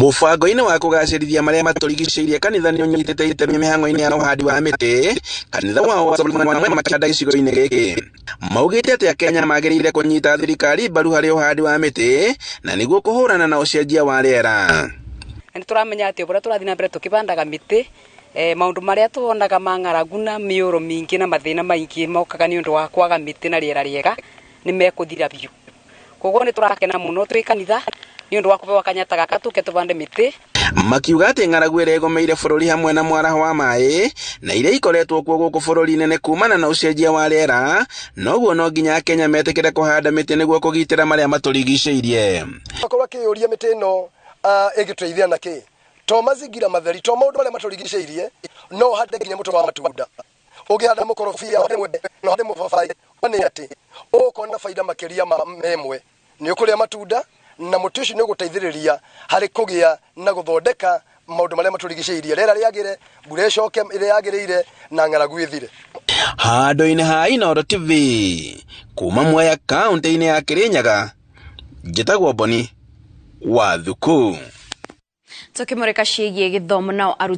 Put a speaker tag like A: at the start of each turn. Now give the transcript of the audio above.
A: Mũbango-inĩ wa kũgacĩrithia marĩa matũrigicĩirie, kanitha nĩ ũnyitĩte itemi mĩhang'o-inĩ ya ũhandi wa mĩtĩ. Kanitha wa makĩhanda gĩcigo-inĩ gĩkĩ maugĩte atĩ Akenya magĩrĩire kũnyita thirikari mbaru harĩ ũhandi wa mĩtĩ na nĩguo kũhũrana na ũcenjia wa rĩera.
B: Na nĩ tũramenya atĩ ũrĩa tũrathiĩ na mbere tũkĩbandaga mĩtĩ, maũndũ marĩa tuonaga ma ng'aragu na mĩũro mĩingĩ na mathĩna maingĩ mokaga nĩ ũndũ wa kwaga mĩtĩ na rĩera rĩega nĩ mekũthira biũ. Koguo nĩ tũrakena mũno twĩ kanitha nĩ ũndũ wa kũhewa kanyata gaka tũke tũbande mĩtĩ.
A: Makiuga atĩ ng'aragu ĩrĩa ĩgũmĩire bũrũri hamwe na mwaraho wa maĩ na iria ikoretwo kuo gũkũ bũrũri-inĩ nĩ kumana na ũcenjia wa rĩera, noguo no nginya Akenya metĩkĩre kũhanda mĩtĩ nĩguo kũgitĩra marĩa matũrigicĩirie.
C: Akorwo akĩyũria mĩtĩ ĩno ĩngĩtũteithia na kĩ, to mazingira matheri, to maũndũ marĩa matũrigicĩirie, no ũhande nginya mũtĩ wa matunda. Ũngĩhanda mũkorobia, ũhande mwembe, na ũhande mũbabaĩ, nĩ atĩ ũkona baida makĩria ma memwe. Nĩ ũkũrĩa matunda na mũtĩ ũcio nĩ ũgũteithĩrĩria harĩ kũgĩa na gũthondeka maũndũ marĩa matũrigicĩirie, rĩera rĩagĩre, mbura ĩcoke ĩrĩa yagĩrĩire na ng'aragu ĩthire.
A: Handũ-inĩ ha Inooro TV kuma Mwea kaunti-inĩ ya Kirinyaga, njĩtagwo Boni wa Thuku.
D: Tukimurika ciĩgiĩ gĩthomo nao.